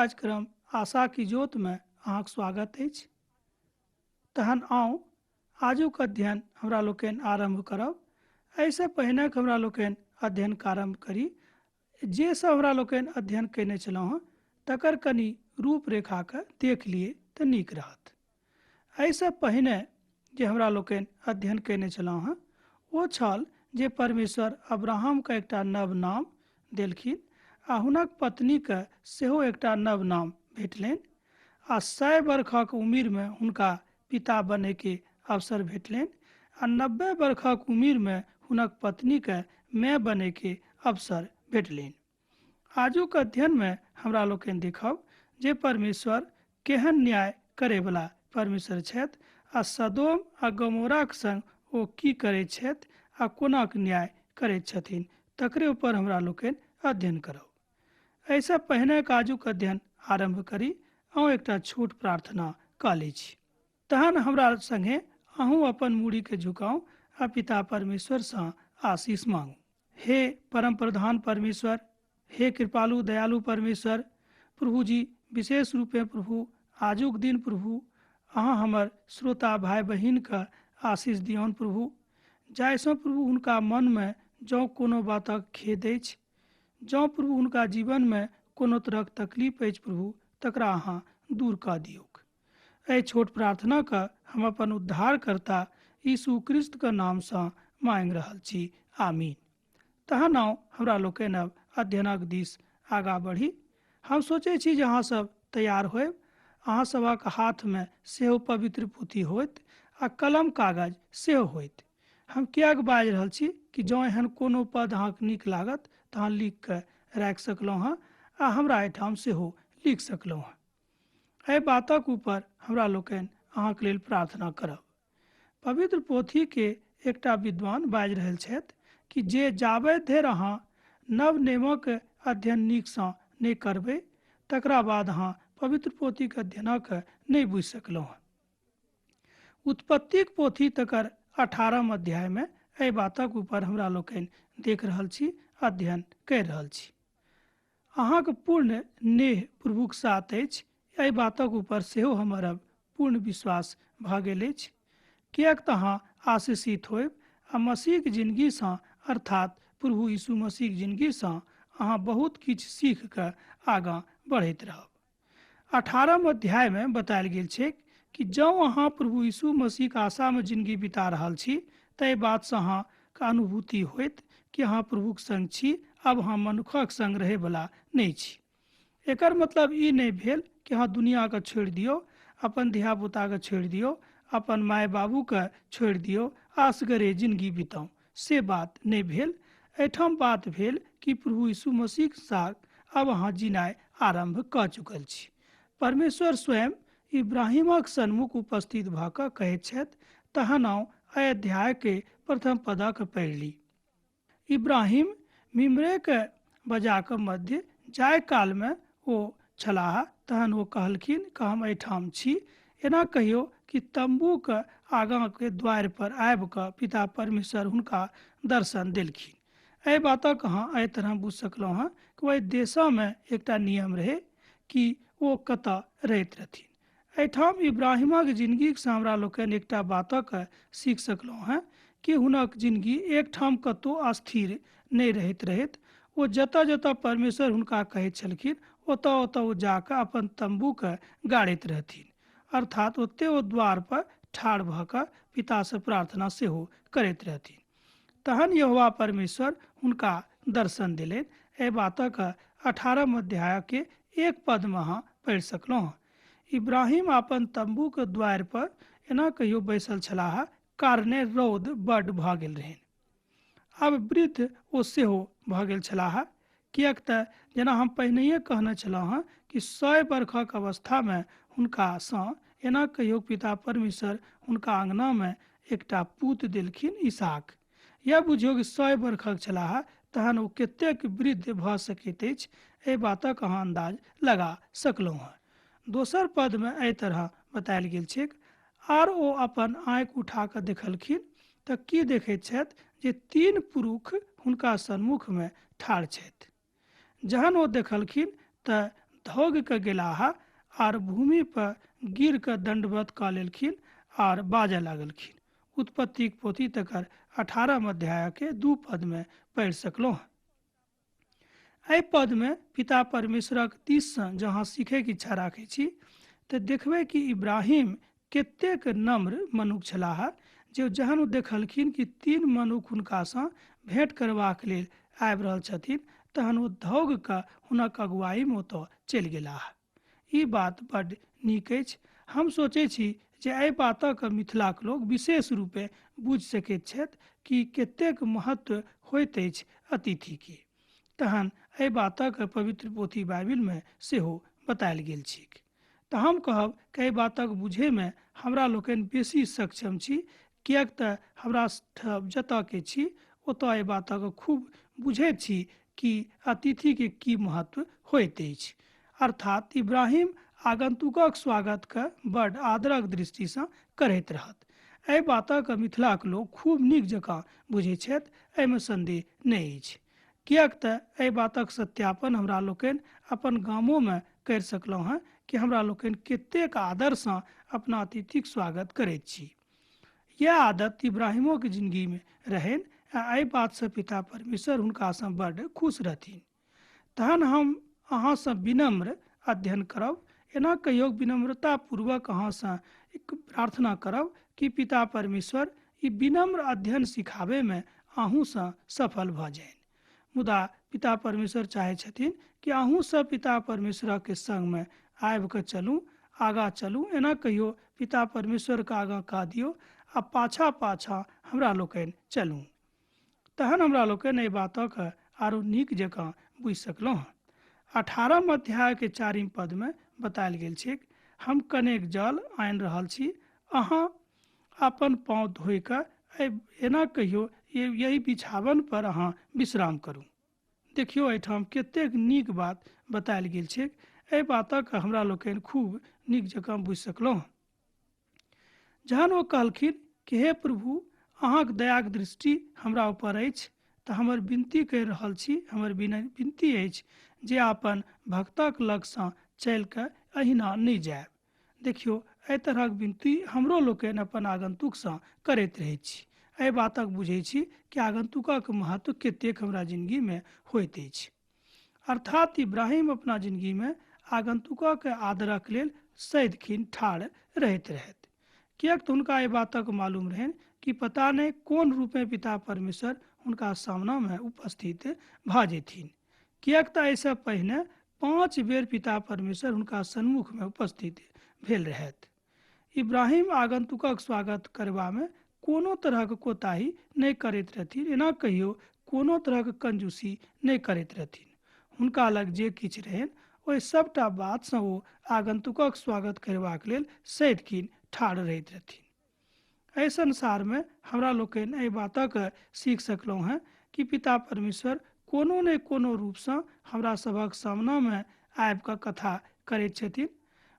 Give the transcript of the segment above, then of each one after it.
कार्यक्रम आशा की ज्योत में अहाँक स्वागत अछि। तहन आउ आजुक अध्ययन हमरा लोकनि आरम्भ करब। एहिसँ पहिने हमरा लोकनि अध्ययन आरम्भ करी, जे सब हमरा लोकनि अध्ययन कयने छलहुँ हँ तकर कनि रूपरेखाके देख लिए तऽ नीक रहत। एहिसँ पहिने जे हमरा लोकनि अध्ययन कयने छलहुँ हँ ओ छल जे परमेश्वर अब्राहमके एकटा नव नाम देलखिन आ हुनक पत्नीके सेहो एकटा नव नाम भेटलनि आ 100 बरखक उमिरमे हुनका पिता बनैके अवसर भेटलनि आ 90 बरखक उमिरमे हुनक पत्नीके माय बनैके अवसर भेटलनि। आजुक अध्ययनमे हमरा लोकनि देखब जे परमेश्वर केहन न्याय करैवला परमेश्वर छथि आ सदोम आ गमोराक संग ओ की करैत छथि आ कोनाक न्याय करैत छथिन, तकरे ऊपर हमरा लोकनि अध्ययन करब। एहिसँ पहिने आजुक अध्ययन आरम्भ करी, अहूँ एकटा छोट प्रार्थना कऽ लै छी। तहन हमरा संगे अहूँ अपन मूड़ीके झुकाउ आ पिता परमेश्वरसँ आशीष मांगू। हे परम प्रधान परमेश्वर, हे कृपालु दयालु परमेश्वर प्रभु जी, विशेष रूपे प्रभु आजुक दिन प्रभु अहाँ हमर श्रोता भाई बहिनके आशीष दियौन प्रभु, जाहिसँ प्रभु हुनका मनमे जँ कोनो बातक खेद अछि, जँ प्रभु हुनका जीवनमे कोनो तरहक तकलीफ अछि प्रभु, तकरा अहाँ दूर कऽ दियौक। एहि छोट प्रार्थनाके हम अपन उद्धारकर्ता यीशु क्रिस्तके नामसँ मांगि रहल छी, आमीन। तहन आउ हमरा लोकनि अब अध्ययनक दिस आगाँ बढ़ी। हम सोचै छी जे अहाँ सब तैयार होयब, अहाँ सभक हाथमे सेहो पवित्र पोथी होयत आ कलम कागज सेहो होयत। हम किएक बाजि रहल छी कि जँ एहन कोनो पद अहाँके नीक लागत तऽ अहाँ लिख कऽ राखि सकलहुँ हँ आ हमरा एहिठाम सेहो लिख सकलहुँ हँ। एहि बातक ऊपर हमरा लोकनि अहाँके लेल प्रार्थना करब। पवित्र पोथीके एकटा विद्वान बाजि रहल छथि कि जे जाबे धरि अहाँ नव नियमक अध्ययन नीकसँ नहि करबै तकरा बाद अहाँ पवित्र पोथीके अध्ययनक नहि बुझि सकलहुँ हँ। उत्पत्तिक पोथी तकर 18 अध्यायमे एहि बातक ऊपर हमरा लोकनि देख रहल छी, अध्ययन करि रहल छी। अहाँके पूर्ण नेह प्रभुक साथ अछि, एहि बातक ऊपर सेहो हमर अब पूर्ण विश्वास भऽ गेल अछि, किएक तऽ अहाँ आशीषित होयब आ मसीहक जिनगीसँ अर्थात प्रभु यीशु मसीहक जिनगीसँ अहाँ बहुत किछु सीख कऽ आगाँ बढ़ैत रहब। 18 अध्यायमे बतायल गेल छै कि जँ अहाँ प्रभु यीशु मसीहक आशामे जिनगी बिता रहल छी तऽ एहि बातसँ अहाँके अनुभूति होयत कि अहाँ प्रभुक संग छी, आब अहाँ मनुखक संग रहैवला नहि छी। एकर मतलब ई नहि भेल कि अहाँ दुनियाके छोड़ि दियौ, अपन धियापुताके छोड़ि दियौ, अपन माय बाबूके छोड़ि दियौ, असगरे जिनगी बिताउ, से बात नहि भेल। एहिठाम बात भेल कि प्रभु यीशु मसीहक साथ अब अहाँ जिनाइ आरम्भ कऽ चुकल छी। परमेश्वर स्वयं इब्राहिमक सन्मुख उपस्थित भऽ कऽ कहैत छथि, तहन आउ एहि अध्यायके प्रथम पदक पढ़ि ली। इब्राहिम मिम्रेके बजाक मध्य जाय कालमे ओ छलाह, तहन ओ कहलखिन कि हम एहिठाम छी। एना कहियो कि तम्बूके आगाँके द्वारि पर आबि कऽ पिता परमेश्वर हुनका दर्शन देलखिन। एहि बातक अहाँ एहि तरह बुझि सकलहुँ हँ कि ओहि देशमे एकटा नियम रहै कि ओ कतऽ रहैत रहथिन। एहिठाम इब्राहिमक जिनगीसँ हमरा लोकनि एकटा बातक सीख सकलहुँ हँ कि हुनक जिनगी एकठाम कतहु अस्थिर नहि रहैत रहैत। ओ जतऽ जतऽ परमेश्वर हुनका कहैत छलखिन ओतऽ ओतऽ ओ जाकऽ अपन तम्बूके गाड़ैत रहथिन, अर्थात ओते ओ द्वार पर ठाढ़ भऽ कऽ पितासँ प्रार्थना सेहो करैत रहथिन। तहन यहोवा परमेश्वर हुनका दर्शन देलनि। एहि बातक 18 अध्यायके 1 पदमे अहाँ पढ़ि सकलहुँ हँ। इब्राहिम अपन तम्बूके द्वारि पर एना कहियो बैसल छलाह, कारणे रौद बड्ड भऽ गेल रहनि। आब वृद्ध ओ सेहो भऽ गेल छलाह, किएक तऽ जेना हम पहिनहिए कहने छलहुँ हँ कि 100 बरखक अवस्थामे हुनकासँ एना कहियो पिता परमेश्वर हुनका अङ्गनामे एकटा पूत देलखिन, इसहाक। यह बुझियौ कि 100 बरखक छलाह तहन ओ कतेक वृद्ध भऽ सकैत अछि, एहि बातक अहाँ अन्दाज लगा सकलहुँ हँ। दोसर पदमे एहि तरह बतायल गेल छैक, आर ओ अपन आँखि उठा कऽ देखलखिन तऽ की देखैत छथि जे 3 पुरुष हुनका सन्मुखमे ठाढ़ छथि। जहन ओ देखलखिन तऽ धोग के गेलाह आर भूमि पर गिर कऽ दण्डवत कऽ लेलखिन आर बाजऽ लागलखिन। उत्पत्तिक पोथी तकर 18 अध्याय के 2 पद में पढ़ि सकलहुँ। एहि पद में पिता परमेश्वरक दिससँ जहाँ सीखैके इच्छा राखै छी तऽ देखबै कि इब्राहिम कतेक नम्र मनुख छलाह जे जहन ओ देखलखिन कि 3 मनुख हुनकासँ भेंट करबाक लेल आबि रहल छथिन तहन ओ धौग कऽ हुनक अगुवाईमे ओतऽ चलि गेलाह। ई बात बड्ड नीक अछि। हम सोचै छी जे एहि बातक मिथिलाक लोक विशेष रूपे बुझि सकैत छथि कि कतेक महत्व होइत अछि अतिथिके। तहन एहि बातक पवित्र पोथी बाइबिलमे सेहो बतायल गेल छैक। तऽ हम कहब कि एहि बातक बुझैमे हमरा लोकनि बेसी सक्षम छी, किएक तऽ हमरा जतऽ के छी ओतऽ एहि बातक खूब बुझैत छी कि अतिथिके की महत्व होइत अछि। अर्थात इब्राहिम आगंतुकक स्वागतके बड्ड आदरक दृष्टिसँ करैत रहत। एहि बातक मिथिलाक लोक खूब नीक जकाँ बुझैत छथि, एहिमे सन्देह नहि अछि। किएक तऽ एहि बातक सत्यापन हमरा लोकनि अपन गामोमे करि सकलहुँ हँ कि हमरा लोकनि कतेक आदरसँ अपना अतिथिक स्वागत करैत छी। यह आदत इब्राहिमोके जिंदगीमे रहनि आ एहि बातसँ पिता परमेश्वर हुनकासँ बड्ड खुश रहथिन। तहन हम अहाँसँ विनम्र अध्ययन करब, एना कहियो विनम्रता पूर्वक अहाँसँ एक प्रार्थना करब कि पिता परमेश्वर ई विनम्र अध्ययन सिखाबैमे अहूँसँ सफल भऽ जाइन। मुदा पिता परमेश्वर चाहै छथिन कि अहूँसँ पिता परमेश्वरके संगमे आबि कऽ चलू, आगाँ चलू। एना कहियो पिता परमेश्वरके आगाँ कह दियौ आ पाछा पाछा हमरा लोकनि चलू। तहन हमरा लोकनि एहि बातक आरो नीक जकाँ बुझि सकलहुँ। 18 अध्याय के 4 पद में बतायल गेल छैक, हम कनेक जल आनि रहल छी, अहाँ अपन पाँव धोइ कऽ एना कहियो यही बिछावन पर अहाँ विश्राम करू। देखियौ एहिठाम कतेक नीक बात बतायल गेल छैक। एहि बातक हमरा लोकनि खूब नीक जकाँ बुझि सकलहुँ। जहन ओ कहलखिन कि हे प्रभु, अहाँक दयाक दृष्टि हमरा ऊपर अछि, तऽ हमर विनती करि रहल छी, हमर विनती अछि जे अपन भक्तक लगसँ चलि कऽ अहिना नहि जायब। देखियौ एहि तरहक विनती हमरो लोकनि अपन आगंतुकसँ करैत रहै छी। एहि बातक बुझै छी कि आगंतुकक महत्व कतेक हमरा जिंदगीमे होइत अछि। अर्थात इब्राहिम अपना जिंदगीमे आगंतुकक आदरक लेल सदिखिन ठाढ़ रहैत रहथि, किएक तऽ हुनका एहि बातक मालूम रहनि कि पता नहि कोन रूपे पिता परमेश्वर हुनका सामनामे उपस्थित भऽ जेथिन। किएक तऽ एहिसँ पहिने 5 बेर पिता परमेश्वर हुनका सन्मुखमे उपस्थित भेल रहथि। इब्राहिम आगंतुकक स्वागत करबामे कोनो तरहक कोताही नहि करैत रहथिन, एना कहियो कोनो तरहक कंजूसी नहि करैत रहथिन। हुनका लग जे किछु रहनि ओहि सबटा बातसँ ओ आगंतुकक स्वागत करबाक लेल सदिखिन ठाढ़ रहैत रहथिन। एहि संसारमे हमरा लोकनि एहि बातक सीख सकलहुँ हँ कि पिता परमेश्वर कोनो ने कोनो रूपसँ हमरा सभक सामनामे आबि कऽ कथा करैत छथिन।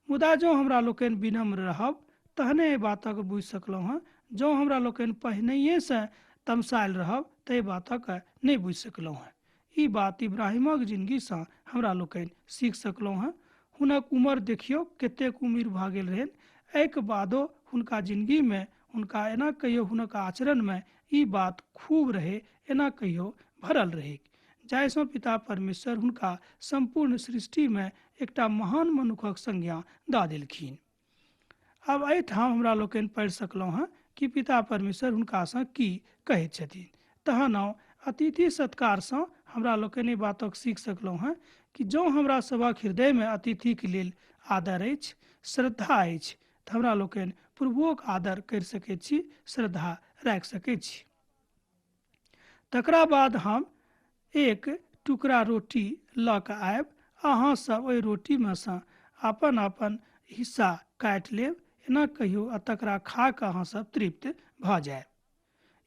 मुदा जँ हमरा लोकनि विनम्र रहब तहने एहि बातक बुझि सकलहुँ हँ। जँ हमरा लोकनि पहिनहिएसँ तमसायल रहब तऽ एहि बातक नहि बुझि सकलहुँ हँ। ई बात इब्राहिमक जिंदगीसँ हमरा लोकनि सीख सकलहुँ हँ। हुनक उम्र देखियौ कतेक उम्र भऽ गेल रहनि, एहिके बादो हुनका जिंदगीमे हुनका एना कहियो हुनक आचरणमे ई बात खूब रहै, एना कहियो भरल रहै, जाहिसँ पिता परमेश्वर हुनका सम्पूर्ण सृष्टिमे एकटा महान मनुखक संज्ञा दऽ देलखिन। आब एहिठाम हमरा लोकनि पढ़ि सकलहुँ हँ कि पिता परमेश्वर हुनकासँ की कहैत छथिन। तहन अतिथि सत्कारसँ हमरा लोकनि बातक सीख सकलहुँ हँ कि जँ हमरा सभक हृदयमे अतिथिके लेल आदर अछि, श्रद्धा अछि, तऽ हमरा लोकनि प्रभुओक आदर करि सकैत छी, श्रद्धा राखि सकैत छी। तकरा बाद हम एक टुकड़ा रोटी लऽ कऽ आयब, अहाँ सब ओहि रोटीमे सँ अपन अपन हिस्सा काटि लेब, एना कहियो आ तकरा खा कऽ अहाँ सब तृप्त भऽ जायब।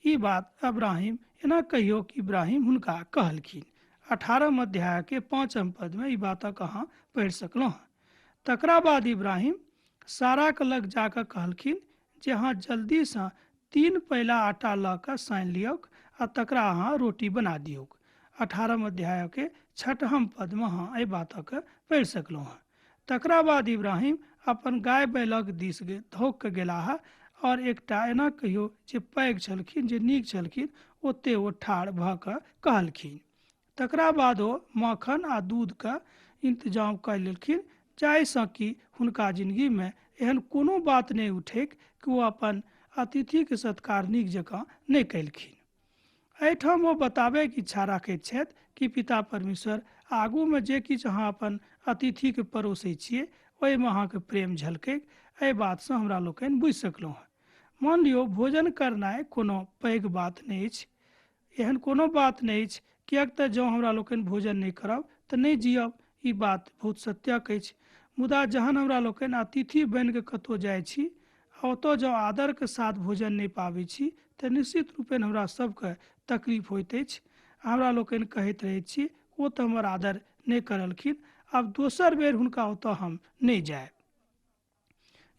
ई बात अब्राहिम एना कहियो कि इब्राहिम हुनका कहलखिन। 18 अध्याय के 5 पद में ई बातक अहाँ पढ़ि सकलहुँ। तकरा बाद इब्राहिम साराके लग जाकऽ कहलखिन जे अहाँ जल्दीसँ 3 पैला आटा लऽ कऽ सानि लियौक आ तकरा अहाँ रोटी बना दियौक। 18 अध्याय के छठम पदमे अहाँ एहि बातक पढ़ि सकलहुँ हँ। तकरा बाद इब्राहिम अपन गाय बैलक दिस धोक कऽ गेलाह आओर एकटा एना कहियौ जे पैघ छलखिन, जे नीक छलखिन, ओते ओ ठाढ़ भऽ कऽ कहलखिन। तकरा बाद ओ माखन आ दूधके इन्तजाम कऽ लेलखिन, जाहिसँ कि हुनका जिनगीमे एहन कोनो बात नहि उठैक कि ओ अपन अतिथिके सत्कार नीक जकाँ नहि कयलखिन। एहिठाम ओ बताबयके इच्छा राखैत छथि कि पिता परमेश्वर आगूमे जे किछु अहाँ अपन अतिथिके परोसै छियै ओहिमे अहाँके प्रेम झलकैक। एहि बातसँ हमरा लोकनि बुझि सकलहुँ हँ। मान लियौ, भोजन करनाइ कोनो पैघ बात नहि अछि, एहन कोनो बात नहि अछि, किएक तऽ जँ हमरा लोकनि भोजन नहि करब तऽ नहि जियब, ई बात बहुत सत्यक अछि। मुदा जहन हमरा लोकनि अतिथि बनि कऽ कतहु जाइ छी आ ओतऽ जँ आदरके साथ भोजन नहि पाबै छी तऽ निश्चित रूपेण हमरा सबके तकलीफ होइत अछि। हमरा लोकनि कहैत रहैत छी, ओ तऽ हमर आदर नहि करलखिन, आब दोसर बेर हुनका ओतऽ हम नहि जायब।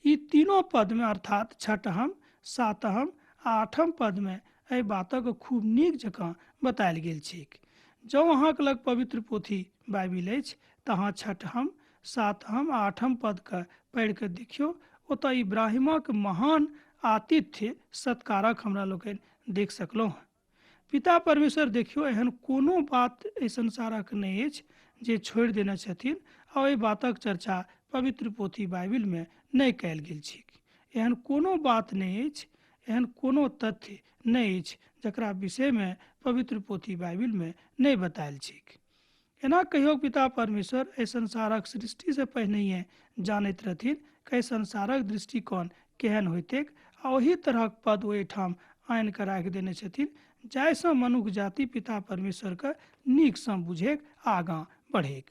ई तीनो पदमे अर्थात छठम, सातम आ आठम पदमे एहि बातक खूब नीक जकाँ बतायल गेल छैक। जँ अहाँके लग पवित्र पोथी बाइबिल अछि तऽ अहाँ छठम, सातम आ आठम पदके पढ़ि कऽ देखियौ। ओतऽ इब्राहिमक महान आतिथ्य सत्कारक हमरा लोकनि देख सकलहुँ हँ। पिता परमेश्वर देखियौ, एहन कोनो बात एहि संसारक नहि अछि जे छोड़ि देने छथिन आ ओहि बातक चर्चा पवित्र पोथी बाइबिलमे नहि कयल गेल छैक। एहन कोनो बात नहि अछि, एहन कोनो तथ्य नहि अछि जकरा विषयमे पवित्र पोथी बाइबिलमे नहि बतायल छैक। एना कहियो पिता परमेश्वर एहि संसारक सृष्टिसँ पहिनहिए जानैत रहथिन कि एहि संसारक दृष्टिकोण केहन होइतैक आ ओही तरहक पद ओहिठाम आनि कऽ राखि देने छथिन जाहिसँ मनुख जाति पिता परमेश्वरके नीकसँ बुझैक आ आगाँ बढ़ैक।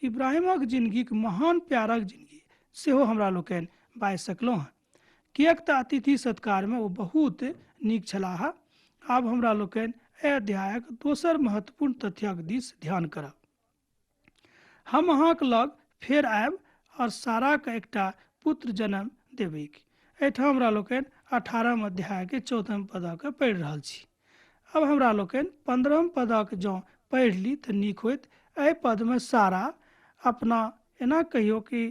इब्राहिमक जिनगीक महान प्यारक जिनगी सेहो हमरा लोकनि बाजि सकलहुँ हँ, किएक तऽ अतिथि सत्कारमे ओ बहुत नीक छलाह। आब हमरा लोकनि एहि अध्यायक दोसर महत्वपूर्ण तथ्यक दिस ध्यान करब। हम अहाँक लग फेर आयब और साराके एकटा पुत्र जन्म देबैक। एहिठाम हमरा लोकनि 18 अध्यायके 14 पदक पढ़ि रहल छी। अब हमरा लोकनि 15 पदक जँ पढ़ि ली तऽ नीक होइत। एहि पदमे सारा अपना एना कहियौ कि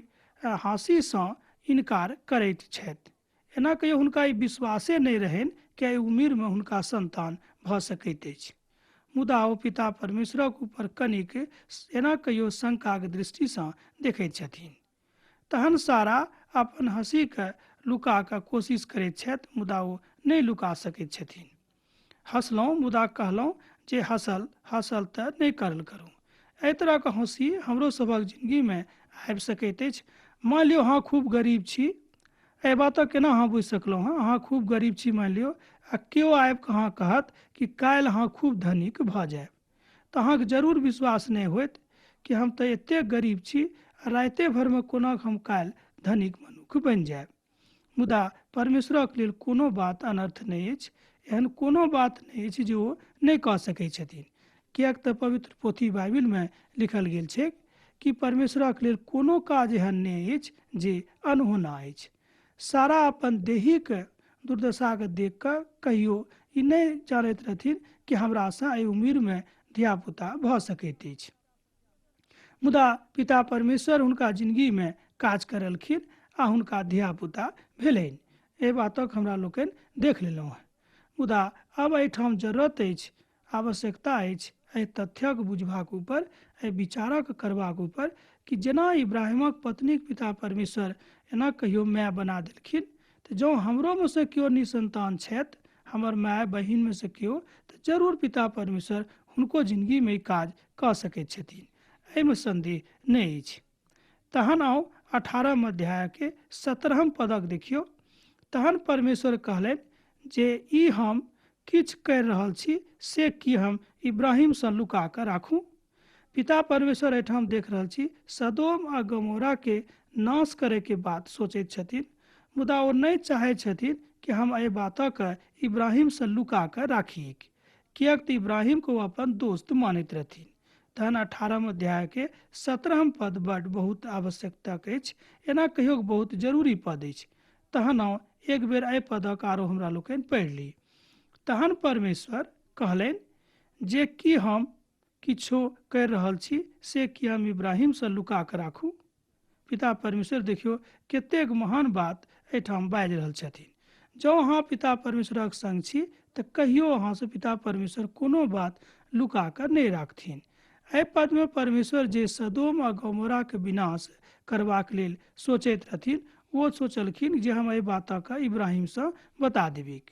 हँसीसँ इनकार करैत छथि। एना कहियौ हुनका ई विश्वासे नहि रहनि कि एहि उमिरमे हुनका संतान भऽ सकैत अछि। मुदा ओ पिता परमेश्वरक ऊपर कनिक एना कहियौ शंकाक दृष्टिसँ देखैत छथिन। तहन सारा अपन हँसीके लुका कऽ कोशिश करैत छथि, मुदा ओ नहि लुका सकैत छथिन। हँसलहुँ मुदा कहलहुँ जे हँसल हँसल तऽ नहि करल करू। एहि तरहके हँसी हमरो सभक जिनगीमे आबि सकैत अछि। मानि लियौ अहाँ खूब गरीब छी, एहि बातक केना अहाँ बुझि सकलहुँ हँ? अहाँ खूब गरीब छी मानि लियौ, आ केओ आबि कऽ अहाँ कहत कि काल्हि अहाँ खूब धनिक भऽ जायब, तऽ अहाँके जरूर विश्वास नहि होयत कि हम तऽ एतेक गरीब छी आ रातिए भरिमे कोना हम काल्हि धनिक मनुख बनि जायब। मुदा परमेश्वरक लेल कोनो बात अनर्थ नहि अछि, एहन कोनो बात नहि अछि जे ओ नहि कऽ सकैत छथिन, किएक तऽ पवित्र पोथी बाइबिलमे लिखल गेल छैक कि परमेश्वरक लेल कोनो काज एहन नहि अछि जे अनहोना अछि। सारा अपन देहीक दुर्दशाके देख कऽ कहियो ई नहि जानैत रहथिन कि हमरासँ एहि उमिरमे धियापुता भऽ सकैत अछि। मुदा पिता परमेश्वर हुनका जिनगीमे काज करलखिन आ हुनका धियापुता भेलनि। एहि बातक हमरा लोकनि देख लेलहुँ हँ। मुदा आब एहिठाम जरूरत अछि, आवश्यकता अछि एहि तथ्यक बुझबाक ऊपर, एहि विचारक करबाक ऊपर कि जेना इब्राहिमक पत्नीक पिता परमेश्वर एना कहियो माय बना देलखिन, तऽ जँ हमरोमे सँ केओ निसन्तान छथि, हमर माय बहिनमे सँ केओ, तऽ जरूर पिता परमेश्वर हुनको जिनगीमे ई काज कऽ सकैत छथिन, एहिमे सन्देह नहि अछि। तहन आउ 18 अध्यायके 17 पदक देखियौ। तहन परमेश्वर कहलनि जे ई हम किछु करि रहल छी से की हम इब्राहिमसँ लुका कऽ राखू? पिता परमेश्वर एहिठाम देख रहल छी सदोम आ गमोराके नाश करैके बात सोचैत छथिन, मुदा ओ नहि चाहै छथिन कि हम एहि बातक इब्राहिमसँ लुका कऽ राखी, किएक तऽ इब्राहिमके ओ अपन दोस्त मानैत रहथिन। तहन 18 अध्यायके 17 पद बड बहुत आवश्यकताक अछि, एना कहियो बहुत जरूरी पद अछि। तहन आउ एक बेर एहि पदक आरो हमरा लोकनि पढ़ि ली। तहन परमेश्वर कहलनि जे की हम किछो करि रहल छी से की हम इब्राहिमसँ लुका कऽ राखू? पिता परमेश्वर देखियौ कतेक महान बात एहिठाम बाजि रहल छथिन। जँ अहाँ पिता परमेश्वरक संग छी तऽ कहियो अहाँसँ पिता परमेश्वर कोनो बात लुका कऽ नहि राखथिन। एहि पदमे परमेश्वर जे सदोम आ गमोराके विनाश करबाक लेल सोचैत रहथिन, ओ सोचलखिन जे हम एहि बातके इब्राहिमसँ बता देबिक।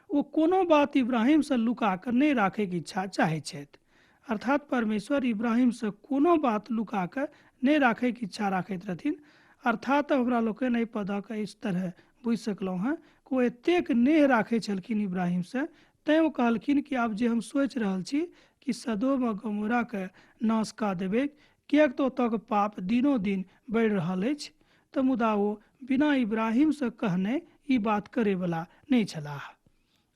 ओ कोनो बात इब्राहिमसँ लुका कऽ नहि राखैके इच्छा चाहै छथि। अर्थात परमेश्वर इब्राहिमसँ कोनो बात लुका कऽ नहि राखैके इच्छा राखैत रहथिन। अर्थात हमरा लोकनि एहि पदक इस तरह बुझि सकलहुँ हँ कि ओ एतेक नेह राखै छलखिन इब्राहिमसँ, तैँ ओ कहलखिन कि आब जे हम सोचि रहल छी कि सदोम आ गमोराके नाश कऽ देबै, किएक तऽ ओतऽके पाप दिनो दिन बढ़ि रहल अछि। तऽ मुदा ओ बिना इब्राहिमसँ कहने ई बात करैवला नहि छलाह।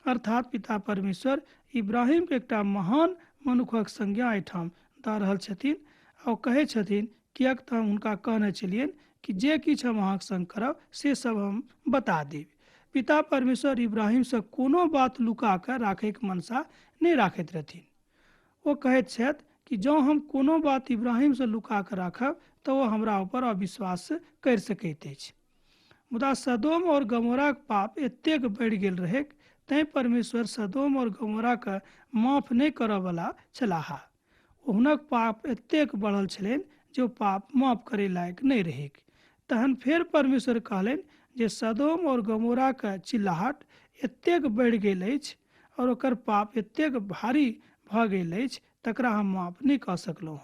अर्थात पिता परमेश्वर इब्राहिमके एकटा महान मनुखक संज्ञा एहिठाम दऽ रहल छथिन आ ओ कहै छथिन किएक तऽ हम हुनका कहने छलियनि कि जे किछु हम अहाँके संग करब से सब हम बता देब। पिता परमेश्वर इब्राहिमसँ कोनो बात लुका कऽ राखैके मनसा नहि राखैत रहथिन। ओ कहैत छथि कि जँ हम कोनो बात इब्राहिमसँ लुका कऽ राखब तऽ ओ हमरा ऊपर अविश्वास करि सकैत अछि। मुदा सदोम और गमोराक पाप एतेक बढ़ि गेल रहैक तैँ परमेश्वर सदोम और गमोराके माफ नहि करऽवला छलाह। हुनक पाप एतेक बढ़ल छलनि जे ओ पाप माफ करै लायक नहि रहैक। तहन फेर परमेश्वर कहलनि जे सदोम और गमोराके चिल्लाहट एतेक बढ़ि गेल अछि और ओकर पाप एतेक भारी भऽ गेल अछि तकरा हम माफ नहि कऽ सकलहुँ।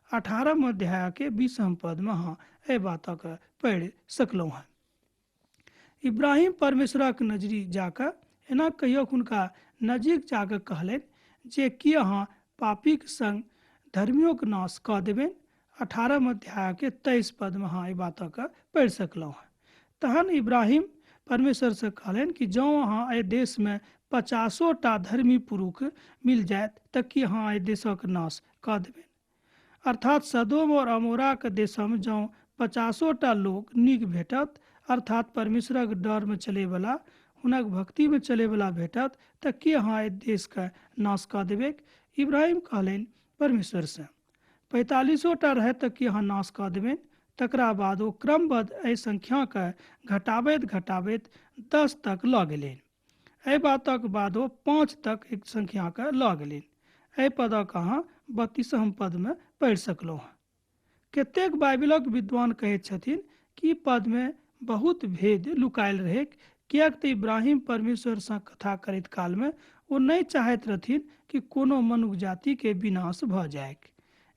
18 अध्यायके 20 पदमे अहाँ एहि बातक पढ़ि सकलहुँ हँ। इब्राहिम परमेश्वरक नजरी जाकऽ एना कहियो हुनका नजीक जाकऽ कहलनि जे की अहाँ पापीक संग धर्मियोके नाश कऽ देबनि? 18 अध्यायके 23 पदमे अहाँ एहि बातक पढ़ि सकलहुँ हँ। तहन इब्राहिम परमेश्वरसँ कहलनि कि जँ अहाँ एहि देशमे 50टा धर्मी पुरुष मिल जायत तऽ की अहाँ एहि देशक नाश कऽ देबनि? अर्थात सदोम और अमोराके देशमे जँ 50टा लोक नीक भेटत, अर्थात परमेश्वरक डरमे चलैवला, हुनक भक्तिमे चलैवला भेटत, तऽ की अहाँ एहि देशके नाश कऽ देबै? इब्राहिम कहलनि परमेश्वरसँ 45टा रहत तऽ की अहाँ नाश कऽ देबनि? तकरा बाद ओ क्रमबद्ध एहि संख्याके घटाबैत घटाबैत 10 तक लऽ गेलनि। एहि बातक बाद ओ 5 तक एक संख्याके लऽ गेलनि। एहि पदक अहाँ 32 पदमे पढ़ि सकलहुँ हँ। कतेक बाइबिलक विद्वान कहैत छथिन कि पदमे बहुत भेद लुकायल रहैक, किएक तऽ इब्राहिम परमेश्वरसँ कथा करैत कालमे ओ नहि चाहैत रहथिन कि कोनो मनुख जातिके विनाश भऽ जाइक।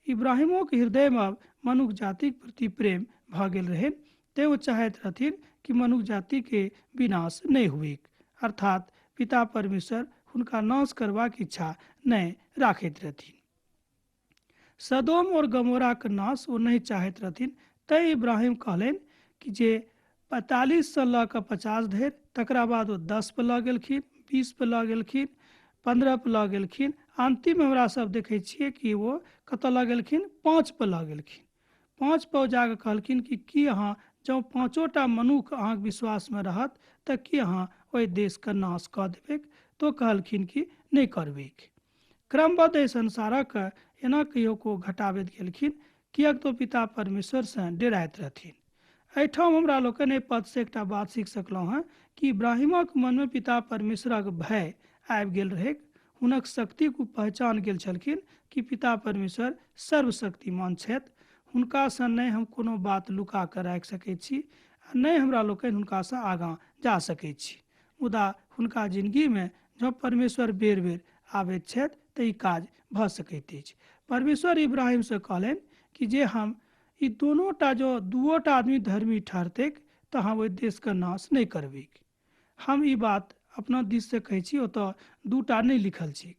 इब्राहिमोके हृदयमे अब मनुख जातिक प्रति प्रेम भऽ गेल रहनि, तैँ ओ चाहैत रहथिन कि मनुख जातिके विनाश नहि हुएक। अर्थात पिता परमेश्वर हुनका नाश करबाक इच्छा नहि राखैत रहथिन। सदोम और गमोराके नाश ओ नहि चाहैत रहथिन, तैँ इब्राहिम कहलनि कि जे 45 लऽ कऽ 50 धरि, तकरा बाद ओ 10 पर लऽ गेलखिन, 20 पर लऽ गेलखिन, 15 पर लऽ गेलखिन। अन्तिम हमरा सब देखै छियै कि ओ कतऽ लऽ गेलखिन? 5 पर लऽ गेलखिन। 5 पर जाकऽ कहलखिन कि की अहाँ जँ 5टा मनुख अहाँके विश्वासमे रहत तऽ की अहाँ ओहि देशके नाश कऽ देबै? तो कहलखिन कि नहि करबै। क्रमबद्ध एहि संसारक एना कहियो को घटाबैत गेलखिन, किएक तऽ पिता परमेश्वरसँ डेराइत रहथिन। एहिठाम हमरा लोकनि एहि पदसँ एकटा बात सीख सकलहुँ हँ कि इब्राहिमक मनमे पिता परमेश्वरक भय आबि गेल रहैक। हुनक शक्तिक ओ पहचान गेल छलखिन कि पिता परमेश्वर सर्वशक्तिमान छथि, हुनकासँ नहि हम कोनो बात लुका कऽ राखि सकैत छी आ नहि हमरा लोकनि हुनकासँ आगाँ जा सकैत छी। मुदा हुनका जिनगीमे जँ परमेश्वर बेर बेर आबैत छथि तऽ ई काज भऽ सकैत अछि। परमेश्वर इब्राहिमसँ कहलनि कि जे हम ई दोनोटा जो दुओटा आदमी धर्मी ठहरतैक तऽ हम ओहि देशके नाश नहि करबै। हम ई बात अपना दिससँ कहै छी, ओतऽ 2टा नहि लिखल छै,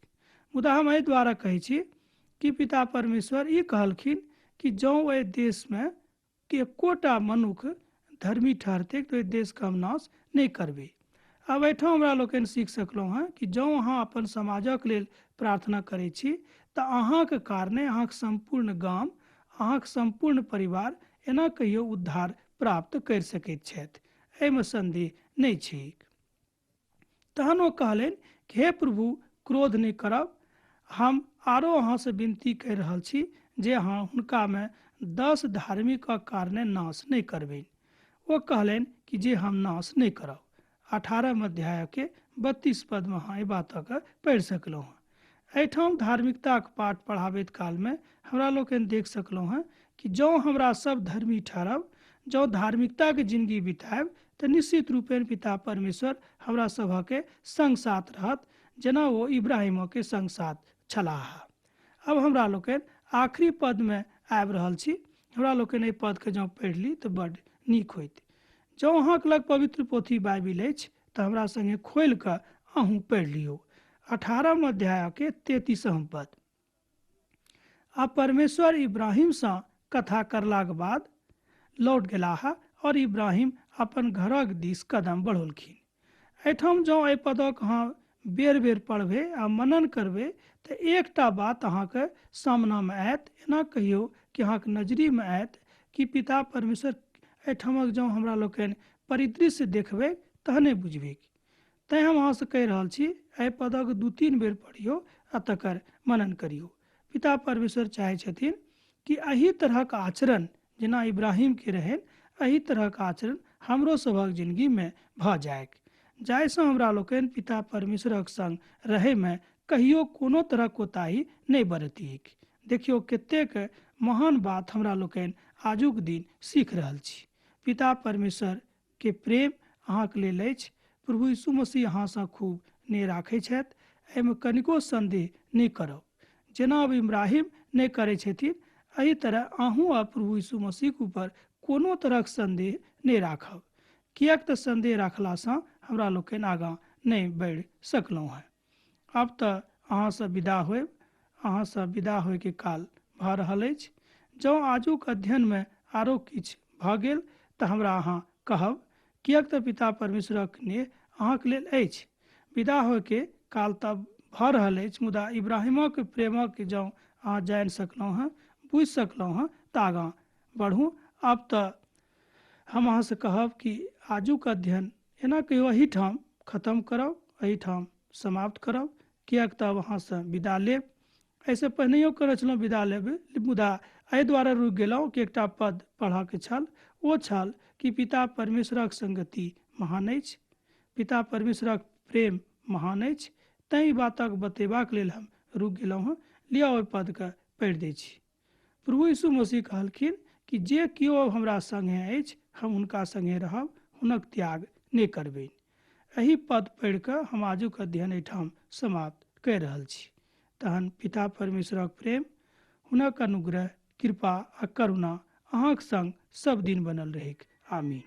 मुदा हम एहि द्वारा कहै छी कि पिता परमेश्वर ई कहलखिन कि जँ ओहि देशमे एकोटा मनुख धर्मी ठहरतैक तऽ ओहि देशके हम नाश नहि करबै। आब एहिठाम हमरा लोकनि सीख सकलहुँ हँ कि जँ अहाँ अपन समाजक लेल प्रार्थना करै छी तऽ अहाँके कारणे अहाँके सम्पूर्ण गाम, अहाँके सम्पूर्ण परिवार एना कहियो उद्धार प्राप्त करि सकैत छथि, एहिमे सन्देह नहि छैक। तहन ओ कहलनि कि हे प्रभु, क्रोध नहि करब, हम आरो अहाँसँ विनती कहि रहल छी जे अहाँ हुनकामे 10 धार्मिकक कारणे नाश नहि करबनि। ओ कहलनि कि जे हम नाश नहि करब। 18 अध्यायके 32 पदमे अहाँ एहि बातके पढ़ि सकलहुँ हँ। एहिठाम धार्मिकताक पाठ पढ़ाबैत कालमे हमरा लोकनि देख सकलहुँ हँ कि जँ हमरा सब धर्मी ठहरब, जँ धार्मिकताके जिंदगी बितायब तऽ निश्चित रूपेण पिता परमेश्वर हमरा सभके संग साथ रहत, जेना ओ इब्राहिमके संग साथ छलाह। अब हमरा लोकनि आखिरी पदमे आबि रहल छी। हमरा लोकनि एहि पदके जँ पढ़ि ली तऽ बड्ड नीक होइत। जँ अहाँके लग पवित्र पोथी बाइबिल अछि तऽ हमरा सङ्गे खोलि कऽ अहूँ पढ़ि लियौ। 18 अध्यायके 33 पद। आ परमेश्वर इब्राहिमसँ कथा करलाक बाद लौट गेलाह और इब्राहिम अपन घरक दिस कदम बढ़ौलखिन। एहिठाम जँ एहि पदक अहाँ बेर बेर पढ़बै आ मनन करबै तऽ एकटा बात अहाँके सामनामे आयत, एना कहियौ कि अहाँके नजरीमे आयत कि पिता परमेश्वर एहिठामक जँ हमरा लोकनि परिदृश्य देखबै तहने बुझबै। तैँ हम अहाँसँ कहि रहल छी एहि पदक 2-3 बेर पढ़ियौ आ तकर मनन करियौ। पिता परमेश्वर चाहै छथिन कि एहि तरहक आचरण जेना इब्राहिमके रहनि, एहि तरहक आचरण हमरो सभक जिंदगीमे भऽ जाय, जाहिसँ हमरा लोकनि पिता परमेश्वरक संग रहैमे कहियो कोनो तरहक कोताही नहि बरतियै। देखियौ कतेक महान बात हमरा लोकनि आजुक दिन सीख रहल छी। पिता परमेश्वर के प्रेम अहाँके लेल अछि। प्रभु यीशु मसीह अहाँसँ खूब नेह राखै छथि, एहिमे कनिको संदेह नहि करब। जेना अब इब्राहिम नहि करै छथिन, एहि तरह अहूँ आ प्रभु यीशु मसीहके ऊपर कोनो तरहक संदेह नहि राखब, किएक तऽ संदेह राखलासँ हमरा लोकनि आगाँ नहि बढ़ि सकलहुँ हेँ। आब तऽ अहाँसँ विदा होयब, अहाँसँ विदा होयके काल भऽ रहल अछि। जँ आजुक अध्ययनमे आरो किछु भऽ गेल तऽ हमरा अहाँ कहब, किएक तऽ पिता परमेश्वरक नेह अहाँके लेल अछि। विदा होयके काल तऽ भऽ रहल अछि, मुदा इब्राहिमक प्रेमक जँ अहाँ जानि सकलहुँ हँ, बुझि सकलहुँ हँ तऽ आगाँ बढ़ू। आब तऽ हम अहाँसँ कहब कि आजुक अध्ययन एना कहियो एहिठाम खत्म करब, एहिठाम समाप्त करब, किएक तऽ अब अहाँसँ विदा लेब। एहिसँ पहिनहियो करै छलहुँ विदा लेब, मुदा एहि दुआरे रुकि गेलहुँ कि एकटा पद पढ़ऽके छल। ओ छल कि पिता परमेश्वरक संगति महान अछि, पिता परमेश्वरक प्रेम महान अछि। तैँ ई बातक बतेबाक लेल हम रुकि गेलहुँ हँ। लिअ ओहि पदके पढ़ि दै छी। प्रभु यीशु मसीह कहलखिन कि जे केओ हमरा सङ्गे अछि हम हुनका सङ्गे रहब, हुनक त्याग नहि करबनि। एहि पद पढ़ि कऽ हम आजुक अध्ययन एहिठाम समाप्त कहि रहल छी। तहन पिता परमेश्वरक प्रेम, हुनक अनुग्रह, कृपा आ करुणा अहाँक संग सब दिन बनल रहैक। आमीन।